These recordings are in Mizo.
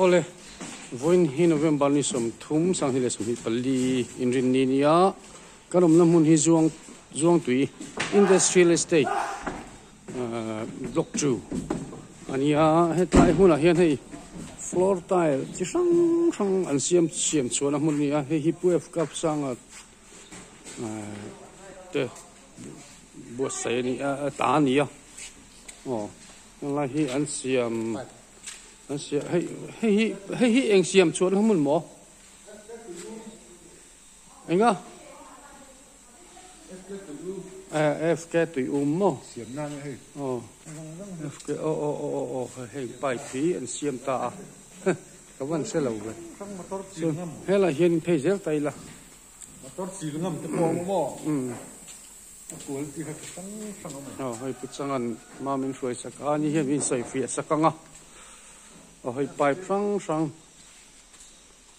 Awle, vawiin hi November ni 30 2024 inrinni nia kan awmna hmun hi Zuang Zuangtui Industrial Estate Block 2 a nia. Hetlai hmunah hian hei floor tile chi hrang hrang an siam siam chhuahna hmun a ni a, hei hi Pu F Cup sanga te buatsaih a ni a ta a ni a aw helai hi an siam an siam hei hei hi hei hi eng siam chhuahna hmun maw enga FK tui um maw aw FK aw aw aw aw aw hei pipe hi an siam ta a ka van hre lo ve helai hian in phei zel ta ila. Motor chil ngam te pawh awm maw? A quality kha chi hrang hrang awm e. Aw hei pu Changan ma min hruai sak a ni hian min sawi fiah sak ang a. Aw hei pipe hrang hrang.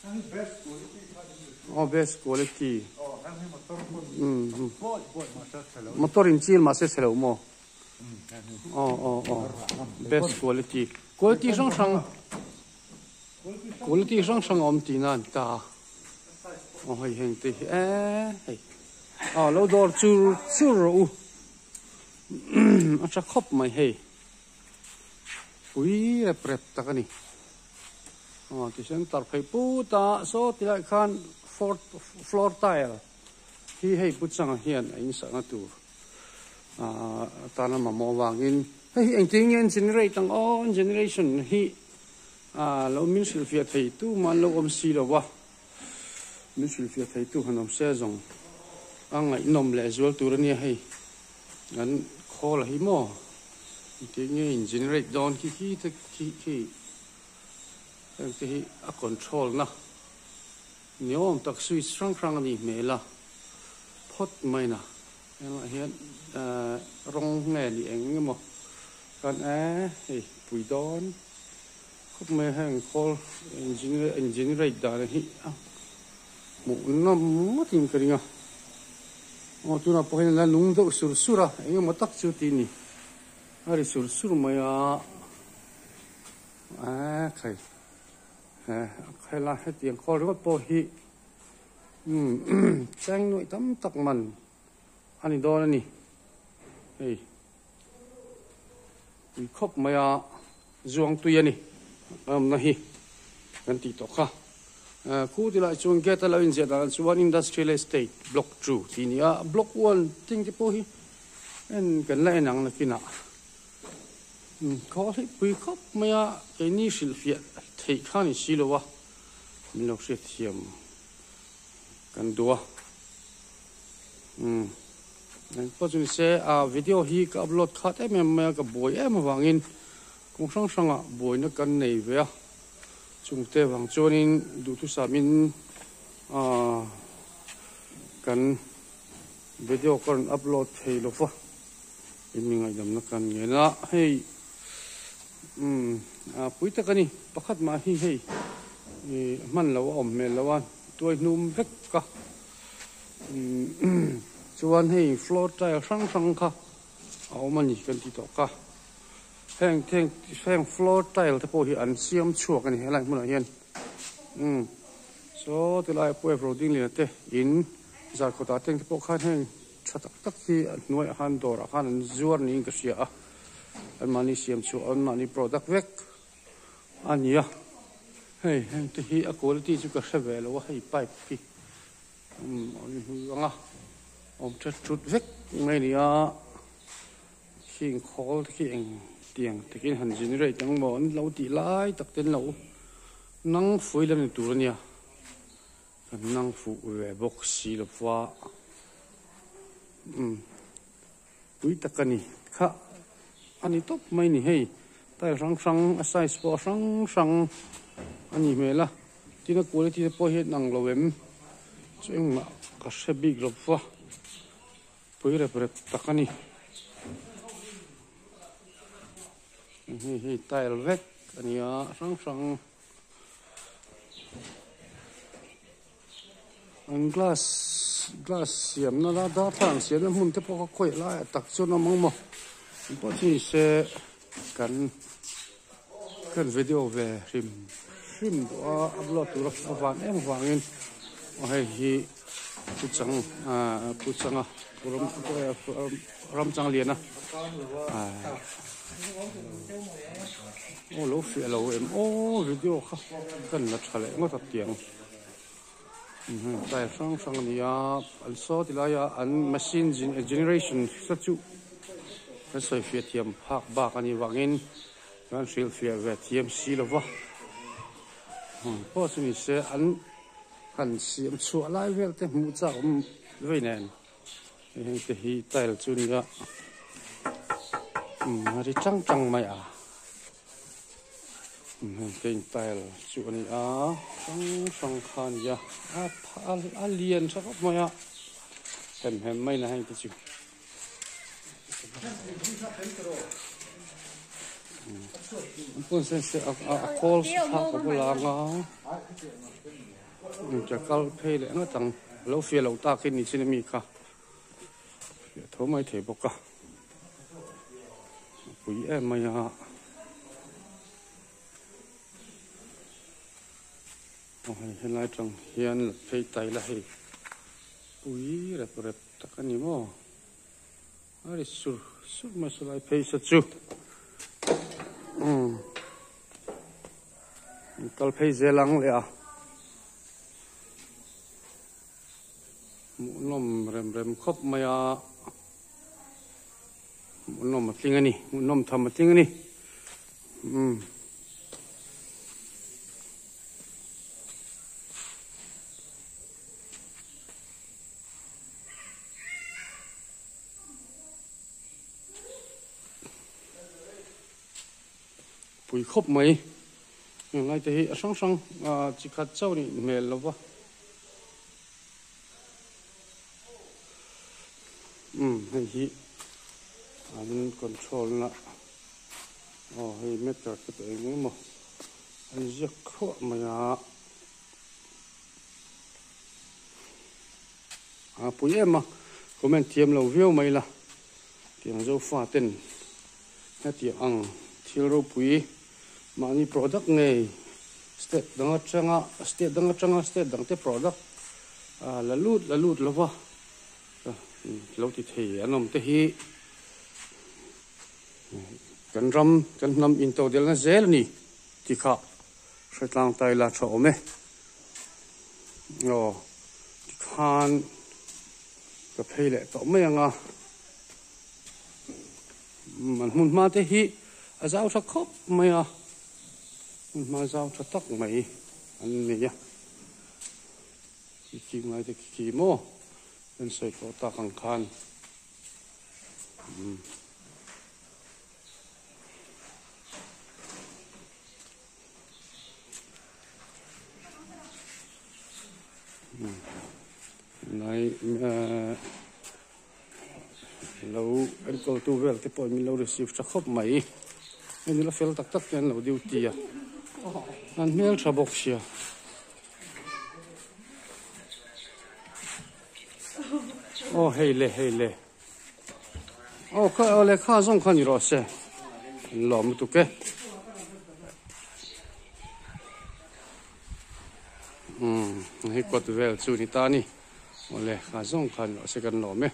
Heng hi best quality kha an ni. Aw best quality. Aw heng hi motor pawn bawi bawi mahse a chhe lo. Motor in chil mahse chhe lo maw? Aw aw aw best quality. Quality hrang hrang. Quality hrang hrang a awm tihna an ta a. Aw hei heng te hi eee hei aw lo dawr chur chur rawh u a tha khawp mai hei pui rep rep tak a ni aw tichuan tar phei put a saw tilai khan floor tile hi hei pu changa hian a insakna tur ah tana mamawh avangin hei hi engtin nge an generate ang aw an generation hi. A lo min hrilhfiah thei tu mah an lo awm si lo a, min hrilhfiah thei tu han awm se zawng a ngaihnawm leh zual tur a nia hei an khawl a hi maw engtin nge in generate dawn khi khi te khi khi heng te hi a control na ni awm tak switch hrang hrang a nih hmel a phawt mai na hengah hian ehh rawng nge ni eng emaw kan e hei pui dawn. Khawp mai heng khawl engineer dan hi a hmuh nawm ngawtin ka ring a, aw tunah pawh hian a la nung deuh sur sur a, eng emaw tak chu tih a ni, a ri sur sur mai a, eee khai he helai hetiang khawl ringawt pawh hi umm cheng nuaih tam tak man a ni dawn a ni hei. Tui khawp mai a, zuang tui a ni a awmna hi kan tih tawh kha. Khu ti lai chuan gate a lo inziah dan chuan Industrial Estate Block 2 tih a ni a, Block 1 ting te pawh hi en kan la en ang nakinah. Khaw hi pui khawp mai a, keini hrilhfiah theih kha a ni si lo a, min lo hriatthiam kan duh a. Umm engpawh chu nise a video hi ka upload khat em em mai a ka buai em avangin kawng hrang hrangah buaina kan nei ve a chungte vang chuanin duhthusam in ah kan video ka rawn upload thei lo va in mi ngaihdamna kan ngen a hei umm a pui tak a ni pakhat mah hi hei ih hman loh a awm hmel lo a tuai hnum vek a. Chuan hei floor tile hrang hrang kha a awm a ni kan ti tawh ka. Heng heng heng floor tile te pawh hi an siam chhuak a ni helai hmunah hian. Umm saw tilai a puai ro ding lian te in zarkhawtah te pawh khan heng tha tak tak hi a hnuaiah khan dawrah khan an zuar niin ka hria a. Anmahni siam chhuah anmahni product vek a ni a. Hei heng te hi a quality chu ka hre ve lo a hei pipe hi. Umm an hmu ang a, awm that thut vek mai a ni a, khing khawl te khi eng tiang takin han generate ang maw an lo tih lai tak te an lo nang fui la ni tur a nia, kan nang fuh ve bawk si lo va, umm pui tak a ni kha a ni tawp mai a ni hei tile hrang hrang a size pawh a hrang hrang a nih hmel a. Tin a quality te pawh hi an ang lo em chu engmah ka hre bik lo va pui rep rep tak a ni hei hei tile vek a ni a hrang hrang an glass glass siamna la darthlalang siamna hmun te pawh kha khawiah laiah tak chuan a awm ang maw engpawh chu ni se kan. Kan video ve hrim hrim duh a upload tur a van em avangin aw hei hi pu chang ah pu changa ram chang lian a aw lo fiah lo em aw video kha kan la tha leh ngawt a tiang tyre hrang hrang a ni a an saw ti laia an machine generation sa chu kan sawi fiah thiam phak bak a nih vangin kan hrilhfiah ve thiam si lo va pawh chu ni se an han siam chhuah lai vel te hmuh chak awm vei nen heng te hi tile chu nia a ri tang tang mai a heng te in tile chu a ni a hrang hrang kha a ni a a lian tha khawp mai a hem hem mai na heng te chu. An sen se a kawl thlak a bula anga ke kal phei leh ngawt ang lo fiah loh tak hi ni chin ami kha fiah tho mai thei bawk a a pui em mai a. Aw hei helai tang hian la phei tai la hei pui rep rep tak a ni maw a ri sur sur mai saw lai phei sa chu umm kal phei zel ang leh a hmuhnawm rem rem khawp mai a hmuhnawm a tling a ni hmuhnawm tham a tling a ni umm. Pui khawp mai heng lai te hi a hrang hrang ah chi khat chauh nih hmel lo va umm hei hi an control na aw hei meter te pawh eng emaw an ziak khuah mai a. A pui em a, comment thiam lo viau mai la, tiang Zofa ten hetiang ang thil ropui mahni product ngei state dang atanga state dang atanga state dang te product la lut la lut lova lo ti thei an awm te hi kan ram kan hnam intodelna zel a ni tih kha hretlang tai la tha awm e. Aw tikhan ka phei leh tawh mai ang a an hmun hma te hi a zau tha khawp mai a hmun hma zau tha tak mai an nei a khi khi ngai te khi khi maw kan sawi tawh tak ang khan umm. Lai lo enkawl tu vel te pawh min lo receive tha khawp mai hei nula fel tak tak te an lo duty a an hmel tha bawk sia. Aw hei le hei le aw kha aw le kha zawng kha ni rawh se an lawm lutuk e umm hei kawt vel chu ni ta a ni aw le kha zawng kha ni rawh se kan lawm e.